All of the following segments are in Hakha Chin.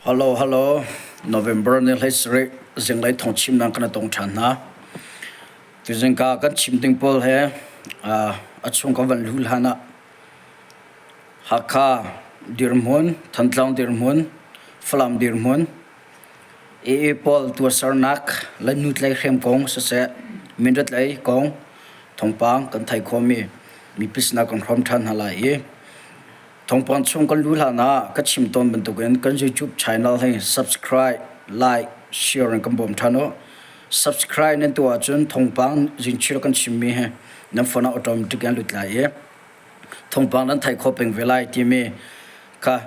Hello, hello. November ni 17 zinglei thawngchimnak kan tong ṭhan hna. Tuzingka kan chim ding pawl he a chung ka van lu hlan ah Hakha dirhmun, Thantlang dirhmun, Falam dirhmun, AA pawl tuahsernak le nutlei hrem kong siseh, mindat lei kong thawngpang kan thei khawhmi mipi sinah kan hrawm ṭhan hna lai i Thawngpang chung kan luh hlan ah ka chim tawn bantukin kan YouTube channel hi subscribe, like, share in kan bawm ṭhan u. Subscribe nan tuah ahcun thawngpang zingchir kan chimmi hi nan phone ah automatic in lut lai i thawngpang nan theih khawh peng ve lai timi kha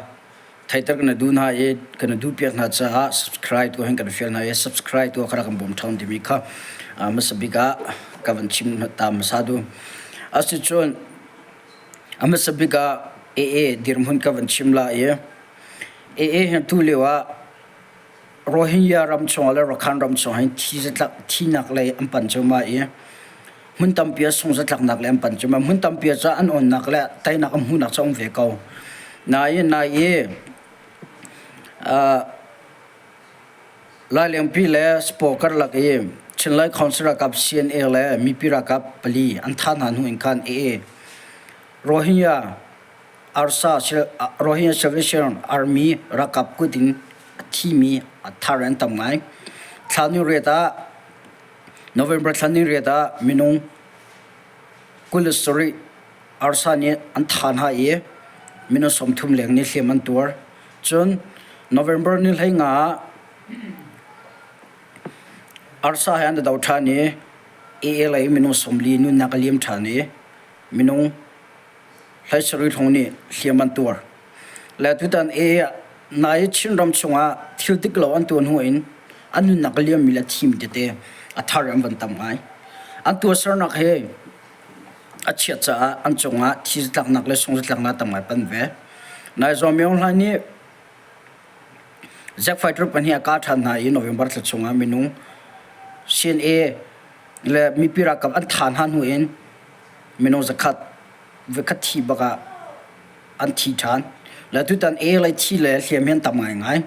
theihter kan duh hna i kan duh piak hna caah subscribe tuah hin kan fial hna i subscribe tuah kha kan bawm ṭhan timi kha hmasa bik ah ka van chim ta hmasa duh. Asicun A hmasa bik ah AA dirhmun ka van chim lai i AA hi tu lio ah Rohingya ram chungah le Rakhine ram chungah hin thi zatlak thinak lei an pan cuahmah i hmun tampi ah sung zatlaknak lei an pan cuahmah. Hmun tampi ah cun an awnnak le teinak an hmuhnak cu a um ve ko. Nain nai i Lailengpi le Spaw karlak i Chinlai Council ralkap CNA le mipi ralkap pali an thah hna hnu in khan AA Rohingya Arsa Rohingya Salvation Army ralkap kut in a thimi a thar an tam ngai. Thla ni riat ah November thla ni riat ah minung 27 Arsa nih an thah hna i minung 30 leng nih hliam an tuar. Cun November ni 15 ah arsa he an i do ṭhan i AA lei minung 40 nunnak a liam ṭhan i minung 17 hrawng nih hliam an tuar. Le tutan AA nai Chinram chungah thil dik lo an tuah hnu in an nunnak a liammi le thimi tete a thar an van tam ngai. An tuahsernak hi a chiat caah an cungah thi zatlaknak le sung zatlaknak tam ngai pan ve. Nai Zaw Myo Hlaing nih Zack fighter pahnih a kah ṭhan hna i November thla chungah minung CNA le mipi ralkap an thah hna hnu in minung zakhat voikhat thi bak ah an thi ṭhan. Le tutan A le thi le hliam hi an tam ngaingai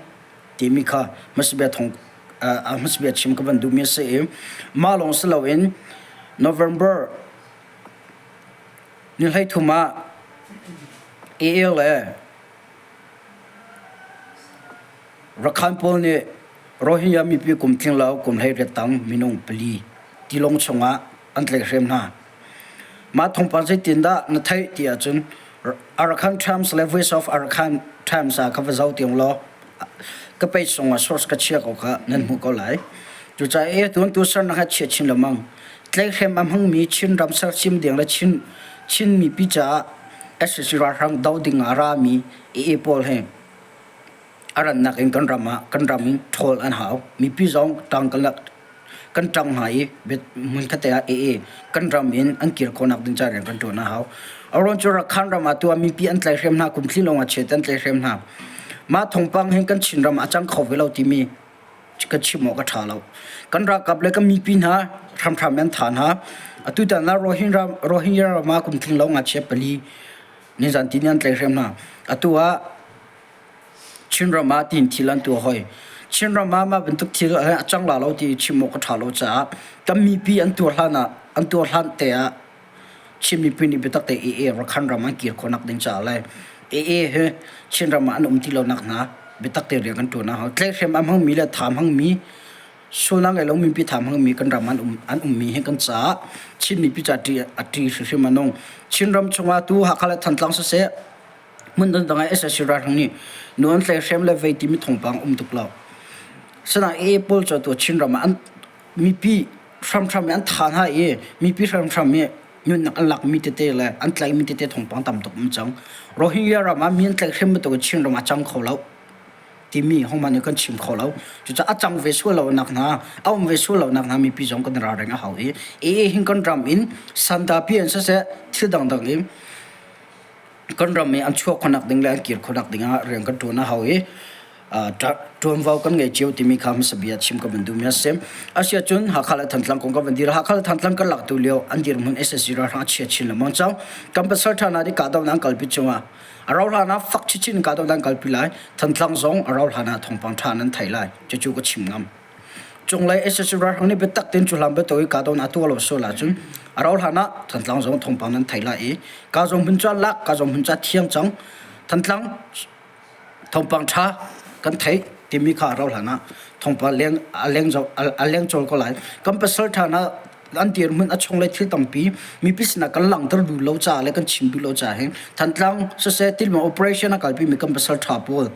timi kha hmasabia thong hmasabia chim ka van duhmi a si i mah lawng si loin November ni 13 ah AA le Rakhine pawl nih Rohingya mipi kum tling lo kum 18 tang minung pali tilawng chungah an tlaihhrem hna. Mah thawngpang zeitindah na theih ti ahcun Arakan Times le Voice of Arakan Times ah ka va zoh tiang law ka page chungah source ka chia ko kha nan hmuh ko lai. Cucaah e tuan tu sernak ha chia chin lengmang. Tlaihhrem a hmangmi Chin ram sersiam ding le Chin Chin mipi caah SAC ralhrang do ding ah a rami AA pawl hi a rannak in kan ram ah kan ram in ṭhawl an hau. Mipi zong ṭang kan lak kan ṭang hna i hmunkhat ah AA kan ram in an kir khawhnak ding ca rian kan ṭuan a hau. Aruang cu Rakhine ram ah tuah mipi an tlaihhrem hna kum thli lawng ah chiat an tlaihhrem hna. Mah thawngpang hin kan Chin ram ah a cang kho ve lo timi ka chim awk a ṭha lo. Kan ralkap le kan mipi hna hramhram an tha hna. Atutan ah Rohingya ram ah kum tling lo ngakchia pali nizan tini an tlaihhrem hna. Atu ah Chinram ah tiin thil an tuah hoi. Chinram ah mah bantuk thil a cang la lo ti chim awk a ṭha lo caah kan mipi an tuar hlan ah an tuar hlan te ah Chin mipi nih biatak te AA Rakhine ram an kir khawhnak ding caah le AA hi Chinram ah an um ti lonak hna biatak te rian kan ṭuan a hau. Tlaihhrem a hmangmi le tha hmangmi sualnak ngei lo mipi tha hmangmi kan ram an um an ummi hi kan caah Chin mipi ca ṭi a ṭi hrimhrim a nung. Chinram chungah tu Hakha le Thantlang siseh hmun dangdang ah sac ralhrang nih nu an tlaihhrem le vei timi thawngpang um tuk lo. Sinain AA pawl cu atu Chinram ah an mipi hramhram i an thah hna i mipi hramhram i nunnak an lakmi tete le an tlaihmi tete thawngpang tam tuk um cang. Rohingya ram ah mi an tlaihhrem bantuk in Chinram ah a cang kho lo timi hohmanh nih kan chim kho lo. Cucaah a cang ve sual lo nak hna, a um ve sual lo nak hna mipi zong kan ralring a hau i AA hin kan ram in sandapi an siseh thil dangdang in kan ram i an chuah khawhnak ding le an kir khawhnak ding ah rian kan ṭuan a hau i. Ṭuanvo kan ngei cio timi kha hmasa bia chim ka van duhmi a si. Asiahcun Hakha le Thantlang kong ka van dir. Hakha le Thantlang kan lak tu lio an dirhmun SSG ralhrang a chia chin lengmang cang. Kan pasal ṭha hna nih kahdohnak an kalpi cungah a rauh hlan ah fak chinchin in kahdohnak an kalpi lai. Thantlang zong a rauh hlan ah thawngpang ṭha nan theih lai. Cucu ka chim ngam. Cunglei SSG ralhrang nih biatak tein cu hlan biato i kahdohnak a tuah lo sual ahcun a rauh hlan ah Thantlang zong thawngpang nan theih lai i ka zong hmun cu lak, ka zong hmun cu a thiang cang. Thantlang Thawngpang ṭha kan theih timi kha a rauh hlan ah thawngpang leng a leng a leng cawl ko lai. Kan pasal ṭha hna an dirhmun a chung le thil tampi mipi sinah kan langhter duh lo caah le kan chim duh lo caah hin Thantlang siseh tilma operation a kalpi mi kan pasal ṭha pawl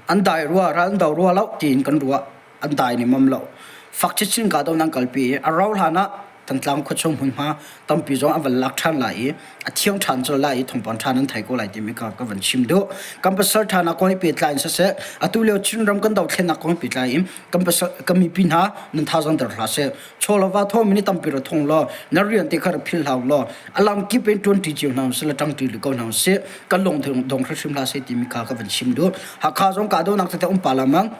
an dai rua ral an do rua lo tiin kan ruah. An dai nih mam lo. Fak chinchin ka do nan kalpi i a rauh hlan ah Thantlang khuachung hmunhma tampi zong an van lak ṭhan lai i a thiang ṭhan colh lai i thawngpang ṭhan an thei ko lai timi kha ka van chim duh. Kan pasal ṭha nak kong hi pehtlai in siseh, atu lio Chinram kan dothlennak kong hi pehtlai in kan pasal kan mipi hna nan thazaang der hlah seh. Chaw lo va thaw mi tampi ra thong law na rian te kha ra phil hlah law a lam kip in ṭuan ṭi cio hna usih le ṭang ṭi ko hna usih. Kan lung dong hrimhrim hlah seh timi kha ka van chim duh. Hakha zong kahdohnak tete um pa lamang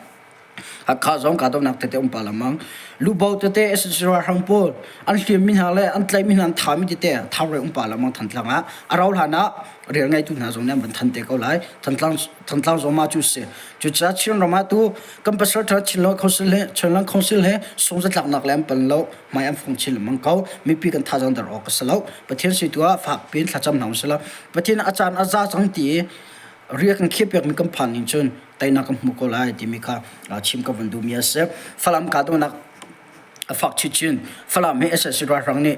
Hakha zong kahdohnak tete um pah lengmang. Lubo tete SSC ralhrang pawl an hliammi hna le an tlaihmi hna an thami tete thau re um pah lengmang Thantlang ah. A rau hlan ah rial ngeitu hna zong nih an van than te ko lai. Thantlang Thantlang zong mah cu si. Cucaah Chinram ah tu kan pasal ṭha Chinland Council he Chinland Council he sungzatlaknak le an pan lo hmai an fong chin lengmang ko. Mipi kan thazaang der awk a si lo. Pathian si tu ah fak piin thlacam hna usih law Pathian a caan a za cang ti i riak kan khiahpiakmi kan phan ning cun teinak kan hmu ko lai timi kha chim ka van duhmi a si. Falam kahdohnak a fak chinchin. Falam hi SSC ralhrang nih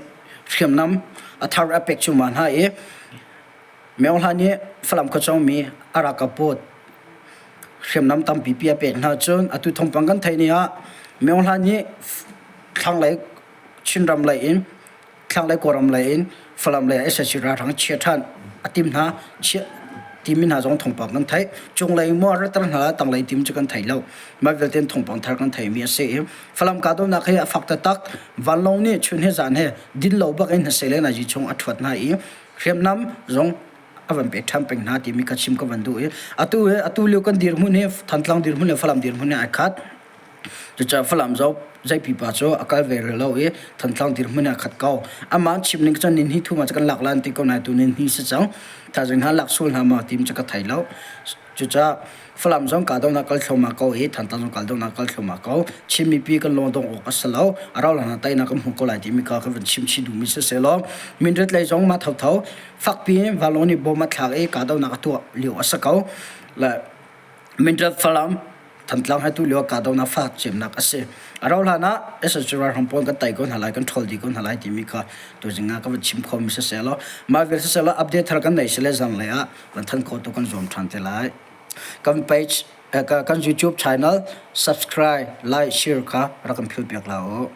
hriamnam a thar a pek cuahmah hna i Myo Hla nih Falam khuachung mi a ralkap pawl hriamnam tampi pi a pek hna cun atu thawngpang kan theih ni ah Myo Hla nih thlanglei Chinram lei in thlanglei Kawlram lei in Falam lei ah SAC ralhrang chia ṭhan a tim hna chiah timi hna zong thawngpang kan theih cunglei maw ratter hna la tanglei tim cu kan thei lo mah vialte in thawngpang thar kan theimi a si i Falam kahdohnak hi a fak taktak vanlawng nih chun he zan he din lo bak in hnasei le nazi chung a ṭhuat hna i hriamnam zong a van pek ṭhan peng hna timi kha chim ka van duh i atu he atu lio kan dirhmun hi Thantlang dirhmun le Falam dirhmun hi ai khat Cucaah Falam zong zeipipa cu a kal ve rih lo i Thantlang dirhmun ah khat ko. Amah chim ning cun ninhnih thum ah cu kan lak lan ti ko nai tu ninhnih si cang. Thaizing hna lak sul hna ma tim cu ka thei lo. Cucaah Falam zong kahdohnak kal thluahmah ko i Thantlang zong kahdohnak kal thluahmah ko. Chin mipi kan lung dong awk a si lo. A rauh hlan ah teinak kan hmu ko lai timi kha ka van chim chih duhmi siseh law Mindat lei zong mah thotho fakpi in vanlawng nih bom a thlak i kahdohnak a tuah lio a si ko. Le Mindat Falam Thantlang he tu lio kahdohnak fak cemnak a si. A rauh hlan ah SSG ralhrang pawl kan tai ko hna lai, kan ṭhawl dih ko hna lai timi kha tuzing ah ka van chim khomi siseh law mah vial siseh law update thar kan nei sile zanlei ah van thanh khawh tu kan zuam ṭhan te lai. Kan page kan YouTube channel subscribe, like, share kha rak kan phil piak la u.